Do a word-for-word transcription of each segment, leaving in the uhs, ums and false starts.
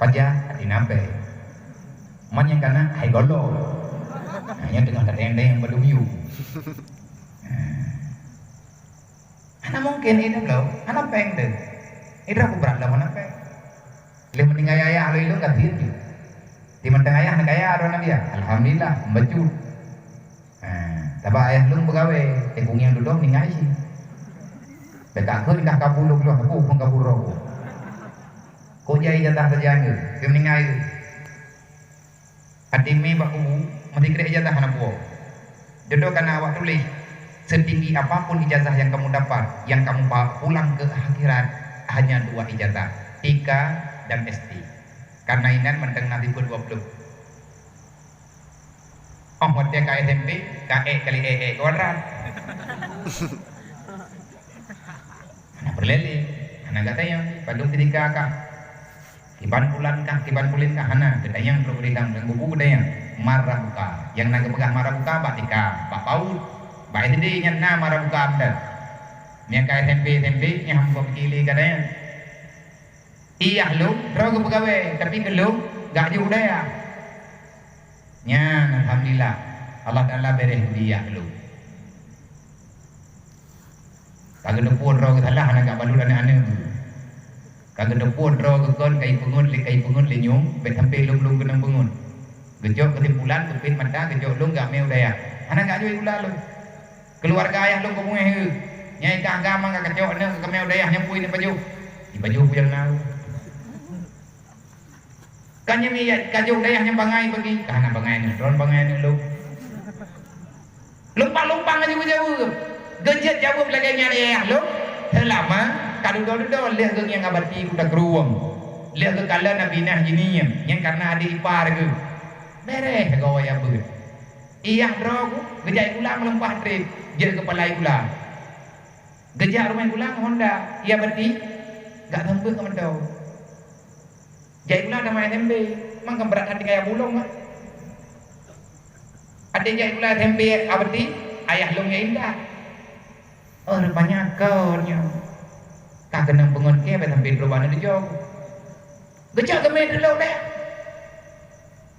Raja, hati na péng. Man nyang kana hai golom. Nah, nyan teungoh tateng-teng bak dumiyueng. Nah. Hana mungken, eh, lôn, hana péng teuh. Eh, droe kubrat lom hana péng. Lheueh meuninggai ayah lôn, lôn gasien ju. Di mantong ayah na kaya droe na biasa. Alhamdulillah, bacut. Ha, sabab ayah lôn peugawée, eh, pungieng dudoe meuninggai cit. Bèk ka kheun dah kabur lôn, lôn hapus phon kabur droe. Kok jai ijazah sajan keu, keu meuninggai keu. Até mé bak kubu, meusikrek ijazah hana puwoe. Dudoe kana awak tuléh, "Setinggi apapun ijazah yang kamu dapat, yang kamu bawa pulang ke akhirat, hanya dua ijazah, T K dan S T." Karena inan mantong na sifeuet dua ploh. Oh, watèe ka S M P, ka ék kali ék, ék kuadrat. Hana peureulèe lé, hana gata nyang padum keudika kah. Kiban bulan kah, kiban buleuen kah, hana, gata nyang trok beuridang dan bubu gata nyang mara buka. Nyang na geupeugah mara buka bak tika, bak paut, bak S D nyan na mara buka mantong. Nyang ka S M P, S M P, nyang hana pike lé gata nyang. Iyah lôn, droe geupeugawée, tapi keu lôn, gak jeuet u dayah. Nyan, alhamdulillah, Allah Taala bèrèh iyah lôn. Ka geuteupeue droe geusalah, hana gak balut aneuk-aneuk. Ka geuteupeue droe geukon, ka ipeungeut lé, ka ipeungeut lé nyoe, bèk sampoe lôn-lôn keunong peungeut. Geucok keusimpulan, geupit mata, geucok lôn gak mé u dayah. Hana gak jeuet sikula lôn. Keuluwarga ayah lôn ka beungéh geuh. Nyang ikah agam ka kacok aneuk ka mé u dayah nyan pui neupajoh. Ipajoh peue nyang na. Kan nyang miyat kajok dayah nyang bangai bagi. Ka hana bangai aneuk, droen bangai aneuk lôn. Lumpang-lumpang laju geujaweueb. Geujeuet jaweueb lagèe nyan ayah lôn. Seulama ka dudoe-dudoe lheueh geuh ngieng abati kuda keuruweng. Lheueh geuh kalon Abi Nah jinie, nyan kareuna adék ipar geuh. Bèrèh sagoe ayah beuet. Iyah droe ku geujak sikula meulimpah trép jeuet keu palai sikula. Geujak rumoh sikula ngon honda, iyah beuti gak seumpeuet ngon meudo. Jak sikula teuma S M P, mangkang brat hati kaya bulong, kan? Até jak sikula S M P abeuti, ayah lôn nyang intat. Oh, rupanya kon nyoe. Ka keunong peungon kèe bak sampoe droe bak aneuk tujong. Geujak geumé teulok deh.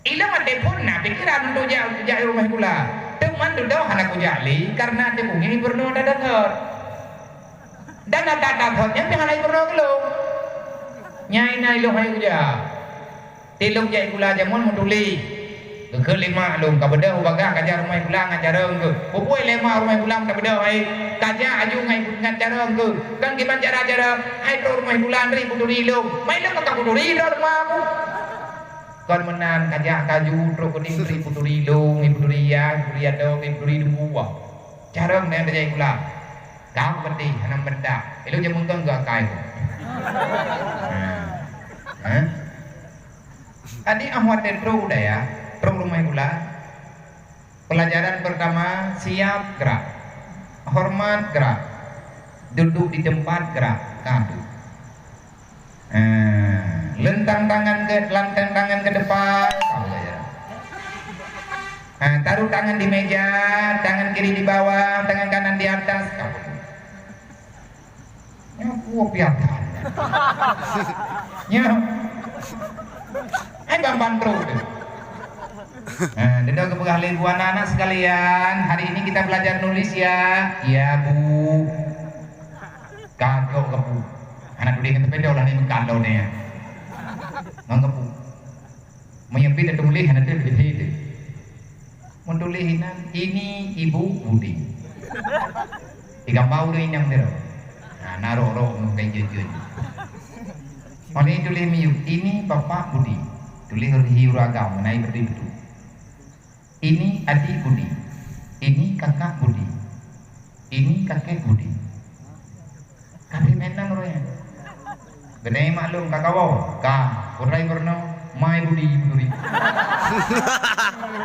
Ilôn até phon na pikeran untuk jak, jak rumoh sikula. Teuma dudoe hana kujak lé, kareuna até beungéh peurunoe that-that. Dan that-that nyan pih hana peurunoe keu lôn. Nyan na ilôn hai kujak. Tilông jak sikula jameun meutuléh. Geukheun lé mak lôn, ka beudôh u bagaih kajak rumoh sikula ngon carông keuh. Peue lé mak rumoh sikula meutabeudoh hai. Kajak aju ngon, ngon carông keuh. Kan kiban cara-cara hai trok rumoh sikula nri kuturi lôn. Mai lôn maka kuturi droe teuma aku. Kon meunan kajak kaju trok keuti nri kuturi lôn, kuturi yah, kuturi adoe, kuturi dum buah. Carông nyan tajak sikula. Ka peudeh hana meudak. Ilôn jameun keu akai. Ha. Ha? Adik ah watèe trok u dayah, trok rumoh sikula. Pelajaran pertama, siap, gerak. Hormat, gerak. Duduk di tempat, gerak. Ka tu. Ah, lentang tangan ke, lentang tangan ke depan. Ka tu. Ah, taruh tangan di meja, tangan kiri di bawah, tangan kanan di atas. Ka tu. Nyoe peue piatan. Nyoe. Hai ban-ban trok tu. Nah, dudoe geupeugah lé bu anak-anak sekalian, hari ini kita belajar nulis ya. Ya, Bu. Kagok keu Bu. Anak tuléh ngon teupedok lah ni meukat lôn nyan. Ngon keu Bu. Meunyoe pih tatuléh hana teuh leubeh teuh. Meutuléh inan, "Ini Ibu Budi." Digamba ureueng inong sidroe. Nah, na rok-rok ngon kai jeuet-jeuet. Meutuléh miyueb, "Ini Bapak Budi." Tuléh ureueng hi ureueng agam, meunan bri beutôi. "Ini Adik Budi." "Ini Kakak Budi." "Ini Kakek Budi." Ka pih meunan ureueng nyan. Geutanyoe maklum ka kawoe, ka, putra gubernur, Mai Budi, Budi.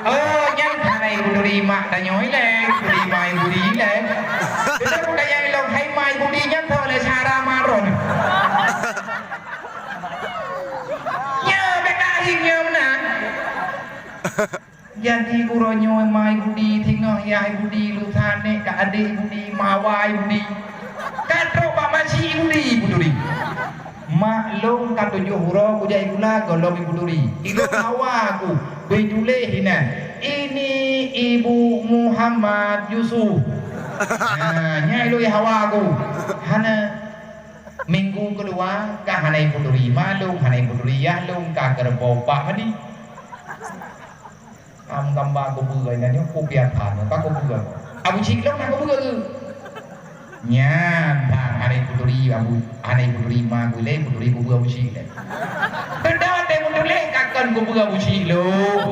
Oh, nyan hana Ibu Duri mak tanyoe ilèe, Budi Mai Budi ilèe. Sudah bukan nyang ilong, hai Mai Budi nyan tho lé syara maron. Nyoe bèk tahi nyoe meunan. Jadi uroe nyoe Mai Budi singoh yah Budi lusa nèk ka adék Budi mawa Budi. Ka trok bak masjid Budi, Budi. Mak lôn ka tujoh uroe kujak sikula gohlom Ibu Turi. Ilôn hawa ku, beutuléh inan, "Ini Ibu Muhammad Yusuf." Nah, nyan ilôn hawa ku. Hana, minggu keudua ka hana Ibu Turi mak lôn, hana Ibu Turi yah lôn, ka keureubeuen bak mandi. Am gamba kubeue nyan nyoe, kupiah that nyoe, ka kubeue. Abu Cik lom na kubeue. Nyan that hana Ibu Turi, Abu, hana Ibu Turi ma kubeue lé, Ibu Turi kubeue Abu Cik lé. Teuda teuh meutuléh ka kon kubeue Abu Cik lom.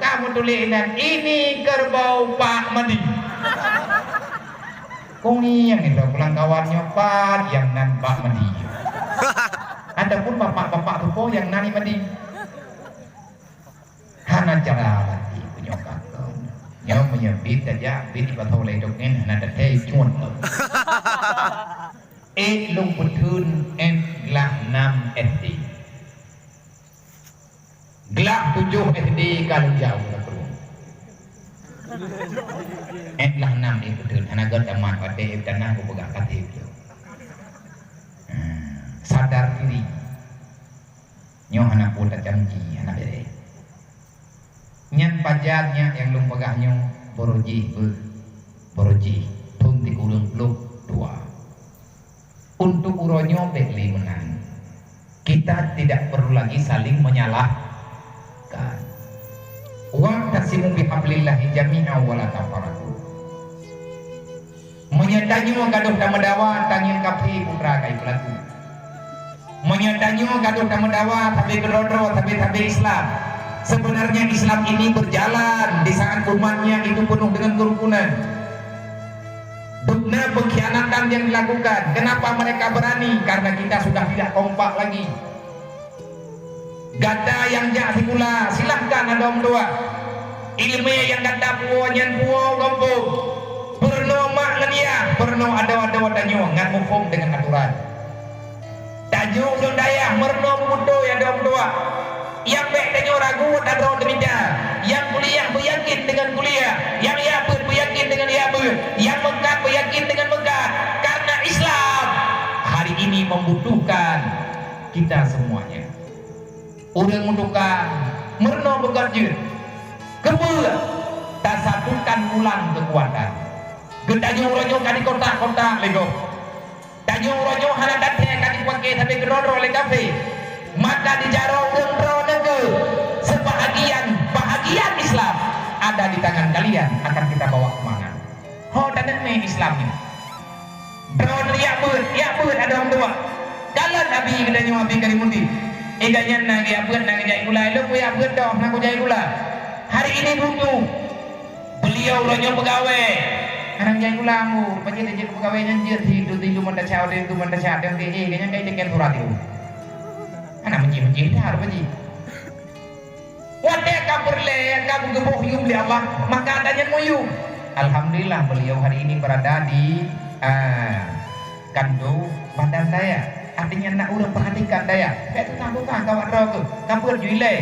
Ka meutuléh nan, "Ini kerbau Pak Mandi." Kong nyang itu pulang kawan nyoe pat nyang nan Pak Mandi. Ataupun bapak-bapak tu po nyang nan Mandi. Hana cara lagi meunyoe ka kon. Nyoe meunyoe bit tajak, bit ibathong lé dok ngen hana teuthée cuet lom. Ék lôn peutheun ék glah nam S D. Glah tujoh S D ka lôn jauh ka keureueng. Ék glah nam ék peutheun, hana gét tamat watée ék tanah kupeugah ka treb lôn. Hmm, sadar diri. Nyoe hana peue tajanji, hana béré. Nyan pajan nyak nyang lôn peugah nyoe, baroe jih beuh, baroe jih thon sikureueng ploh dua. Untuk uroe nyoe bék lé meunan. Kita tidak perlu lagi saling menyalahkan. "Wa'tasimu bihablillahi jami'a wa la tafarraqu." Meunyoe tanyoe gadôh tameudawa, tangieng kafé putra kai peulaku. Meunyoe tanyoe gadôh tameudawa, sabe keudroe-droe, sabe-sabe Islam. Sebenarnya Islam ini berjalan di saat umatnya itu penuh dengan kerukunan. Dubna pengkhianatan yang dilakukan. Kenapa mereka berani? Karena kita sudah tidak kompak lagi. Gata nyang jak sikula, silahkan adoe meutuah. Ileumé nyang gata puwoe nyan puwoe gampông. Peurunoe mak ngon yah, peurunoe adoe-adoe tanyoe ngon muphom deungon atoran. Tanyoe ureueng dayah meurunoe beubeutôi adoe meutuah. Nyang bék tanyoe ragu atra droe teumita. Nyang kuliah beuyakin deungon kuliah, nyang jak beuet beuyakin deungon jak beuet, nyang meukat beuyakin deungon meukat. Karena Islam hari ini membutuhkan kita semuanya. Ureueng meutuka meurunoe beugét jeuet. Keupeue? Tasatukan ulang keukuatan. Geutanyoe uroe nyoe ka dikotak-kotak lé gob. Tanyoe uroe nyoe hana teuntée ka jipake sabe keudroe-droe lé kafé. Maka di jaroe ureueng droeneuh geuh, sebahagian, bahagian Islam ada di tangan kalian, akan kita bawa ke mana? Ho taneuk mé Islam nyoe. Droeneuh jak beuet, jak beuet adoe meutuah. Kalon Abi geutanyoe, Abi Karimuddin. Ida nyan na geujak beuet, na geujak sikula, lôn kujak beuet doh, na kujak sikula. Hari ini butuh. Beuliau uroe nyoe peugawée. Hana geujak sikula, mu, pajih lé jeuet peugawée nyan jeuet, si itu, si itu mantah cak, itu mantah cak, dan, eh, nyan kai teken surat itu. Hana meuji-meuji that, pajih. Watée ka peureulée, ka geubôh yum lé Allah, maka ata nyan meuyum. Alhamdulillah, beliau hari ini berada di, ah, kandong badan saya. Artinya, nak ureueng perhatikan dayah. Bék tutang-tutang keu awak droe keuh, ka peuet ju ilée.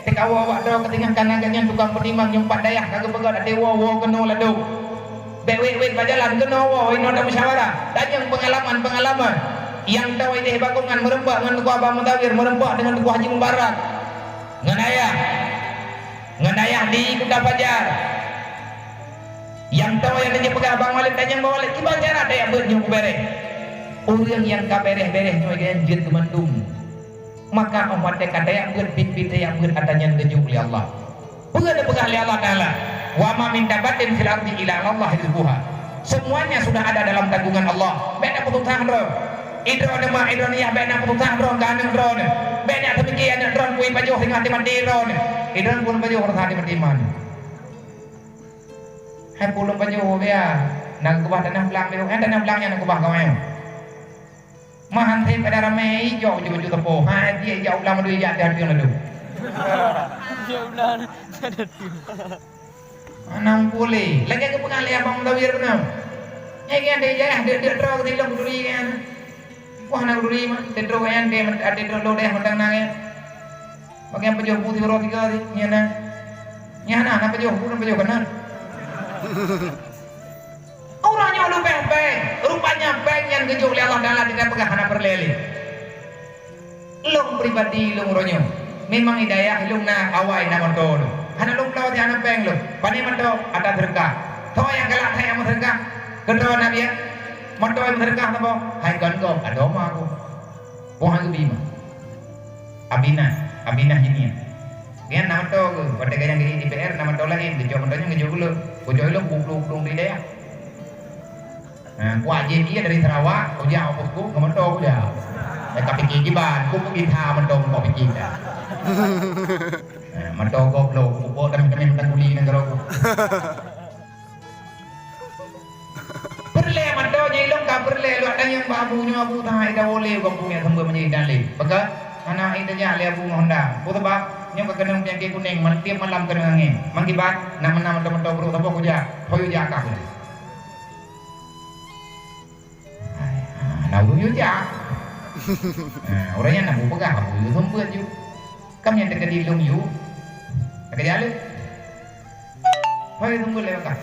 Teuka woe awak droe keuh teungoh kana geuh nyan tukang peutimang nyumpat dayah ka geupeugah até woe, woe keunoe ladôm. Bék wét-wét bak jalan keunoe woe, inoe tamusyawarah. Tanyong peungalaman-peungalaman. Nyang toe idéh Bakongan meureumpok ngon Teungku Abang Mutawir, meureumpok deungon Teungku Haji Mubarak. Ngon ayah. Ngon ayah di Kuta Pajar. Nyang toe nyang jeuet peugah Bang Walid, tanyong Bang Walid, kiban cara tajak beuet nyoe kubéréh. Ureueng nyang ka béréh-béréh nyoe nyan jeuet keu mandum. Maka óh watée ka tajak beuet, biet-biet tajak beuet ata nyan geujok lé Allah. Peue neupeugah lé Allah Taala, "Wa ma min dabbatin fil ardi illa 'alallahi rizquha." Semuanya sudah ada dalam tanggungan Allah. Bék na peususah droe. Idroe nyoe ma, idroe nyoe yah, bék na peususah droe keu aneuk droe nyoe. Bék na teupike aneuk droe kui pajoh singoh até maté droe nyoe. Idroe pun pajoh rasa até maté man. Hai pulung pajoh biya. Na keubah tanah blang deh, eh, tanah blang nyan keubah kawai. Mah han sép pada ramé ijok baju-baju teupô. Hai dia ijak ulang dua ijak dia dia lalu. Ijak ulang. Anang pulé. Lagée geupeugah lé Abang Mutawir keunoe. Nyan kan deh jayah dek-dek droe keutilong kuduri kan. Wah na kuduri mah, dek droe kan dek dek droe deh mantang na kan. Bagian pajoh bu tiga tiga ni, nyan na. Nyan na, na pajoh bu, na pajoh kanan. Ureueng nyoe leubeh péng. Rupanya péng nyang geujok lé Allah Taala tinggai peugah hana peureulée lé. Lôn pribadi lôn uroe nyoe, memang hidayah lôn na awai na mantong lôn. Hana lôn bloe di hana péng lôn. Pane mantong ata seudeukah. Tho nyang galak that nyang meuseudeukah. Keudroe na biet. Mantong meuseudeukah saboh. Hai kon gob, adoe ma aku. Boh han geubi ma. Abinah, Abinah jih nyan. Nyan na mantong geuh. Watèe ganyang geuh di D P R na mantong laén. Geucok mantong nyan geujok keu lôn. Geucok lôn bublu-bublu di hidayah. Ha, kuat jih dia dari Sarawak, kujak u Posko, ngon moto kujak. Eh, ka pike kiban, ku pike tha moto, ku pike dah. Ha, moto goblok, ku pok tameh-tameh mantang guli nanggroe ku. Peureulèe moto nyang ilong ka peureulèe, luwat dayang bak abu nyoe, abu tha ida wolé u gampông nyang seumeubeuet meunyoe idan lé. Peugah, hana ida jak lé abu ngon Honda. Peue sabab? Nyoe ka keunong peunyakét kuneng, tiep malam keunong angén. Meukiban, na meunan moto-moto brôk saboh kujak, ho yue jak kah. Hai, ha, na ureueng yue jak. Ha, ureueng nyan na bupeugah, "Abu yue seumeubeuet yue." Kam nyan teukeudi lôn yue. Teukeudi aleuh. Hoi seumeubeuet lé bakah.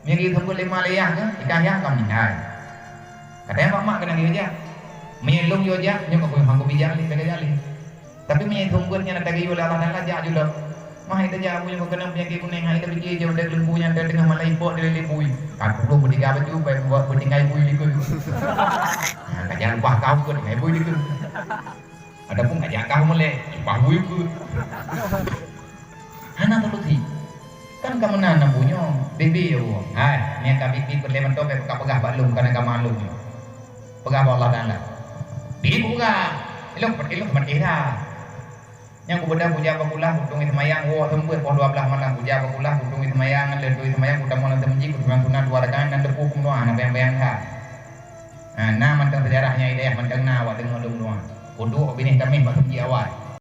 Nyang yue seumeubeuet lé ma lé yah keuh, ikah yah kam ninggai. Katanya mak-mak keunong yue jak. Meunyoe lôn yue jak, nyoe ka kuyue hang kubijak lé, teukeudi aleuh. Tapi meunyoe seumeubeuet nyan ata geuyue lé Allah Taala, jak ju lom. Mah ita jak, abu nyoe keunong peunyakét kuneng, hai ita pike jeuet udép lembu nyan teungoh malam ipok di lé bui. Ka tulông beutiga baju, bai buat beutinggai bui likot. Nah, ka jak leupah kau kot, hai bui likot. Adapun ka jak kau molek, leupah bui kot. Hana solusi. Kan ka meunan abu nyoe, bibi ya Allah. Hai, nyang ka bibi peureulèe mantong, ka peugah bak lôn, kana ka malum nyoe. Peugah bak Allah Taala. Bibi peugah, ilong, ilong mati dah. Nyang kubeudôh kujak bak kulah, kutong seumayang, woe seumeubeuet poh dua blaih malam kujak bak kulah, kutong seumayang, lheuh teuh seumayang, kutamong lam meuseujid, kuseumayang sunat dua rakaat, nyan teupeu kumeunoe, hana bayang-bayang that. Ha, na mantong seujarah nyang idéh mantong na awak deungoe lôn dua. Kuduek binéh tameh bak meuseujid awai.